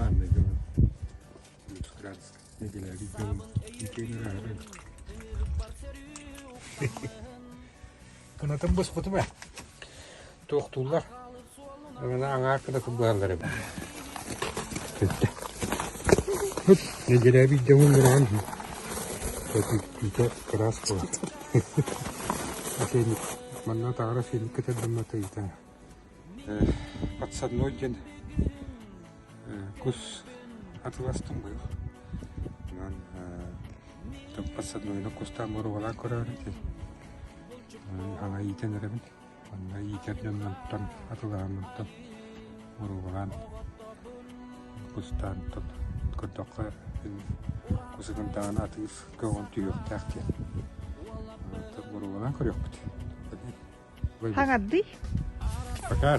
Мааннайга Люкскранска нэдиэлэбит дьонум иккиэн ырааһыран. Кынатын быспытым ээ. Туохтууллар. Аны аҥаар кынатын быһаллар эбит. Бүттэ. Нэдиэлэбит дьонум быраҕан Түүтэ кыраас буолар. Осенник. Манна таҕара осенник кэтэрдэммэ тыйта. Подсадной диэн кус атыластым быйыл. Онон подсаднойна кустаан боруобалаан көрөөрү хаҥа иитэн эрэбин. Онно иитэр дьоннортон атылаһаммыттан боруобалаан кустаан көрдөххө кусутун даҕаны атыыр көҕөн түһүөхтээх диэн. Боруобалаан көрүөхпүт. Хаҥардый? Пока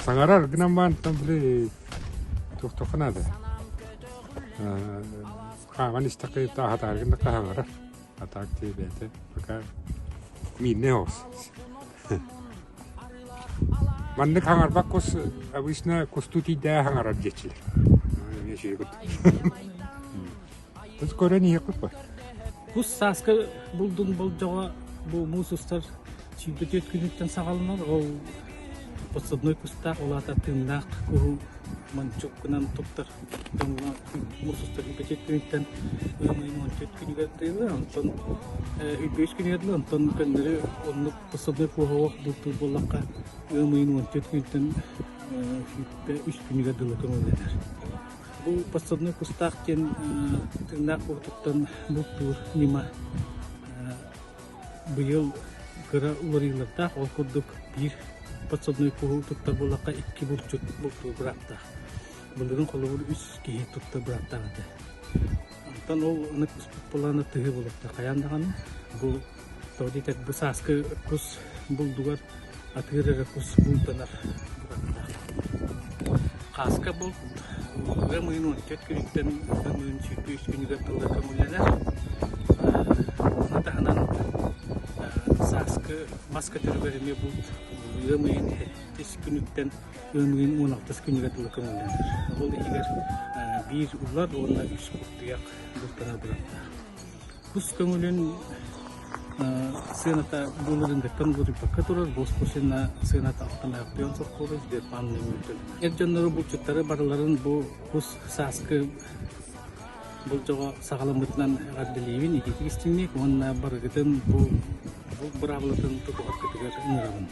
саҥарар гынан баран били туохтуохха наада. Хааман истэххэ тааһатааргын да хаһаҥарар. А так ти бэйэтэ пока мииннэ оҕус. Маннык хаҥарбат кус обычно кустуу тиийдээ хаҥарар диэччилэр. Эмиэ үчүгэй курдук. Тус көрөн иһиэхпит бо. Кус сааскы булдун болдьоҕо бу муус устар 24 күнүттэн саҕаланар. Ол подсадной кустаах, ол аата тыыннаах куһу мончуккунан туттар дьоҥҥо муус устар 24 күнүттэн ыам ыйын 14 күнүгэр дылы, онтон 23 күнүгэр дылы, онтон көннөрү оннук подсадной куһаҕа бултуур буоллахха ыам ыйын 14 күнүттэн 23 күнүгэр дылы көҥүллэнэр. Бу подсадной кустаах диэн тыыннаах уотуттан бултуур ньыма быйыл кыра уларыйыылардаах. Ол курдук биир подсадной куһу туттар буоллахха икки булчут бултуур бырааптаах. Былырыын холобур үс киһи туттар бырааптаах этэ. Онтон ол аны куспут былаана тыһы буолуохтаах хайаан даҕаны. Бу тоҕо диэтэр бу сааскы кус булдугар атыыр эрэ кус бултанар бырааптаах. Хааска булт ыам ыйын 14 күнүттэн ыам ыйын 23 күнүгэр тылла көҥүллэнэр. Ону таһынан сааскы мас көтөрүгэр эмиэ булт ыам ыйын 7 күнүттэн ыам ыйын 16 күнүгэр дылы көҥүллэнэр. Ол иһигэр биир улар уонна үс куртуйах бултанар бырааптаах. Кус көҥүлүн сыаната былырыыҥҥыттан уларыйбакка турар, госпошлина сыаната автоматтыан соркуобай Сбербанк нөҥүө төлөнөр. Эр дьоннору булчуттары барыларын бу кус сааскы болдьоҕо саҕаламмытынан эҕэрдэлиибин, итиитик истиҥник уонна барыгытын бу быраабылатын тутуһаргытыгар ыҥырабын.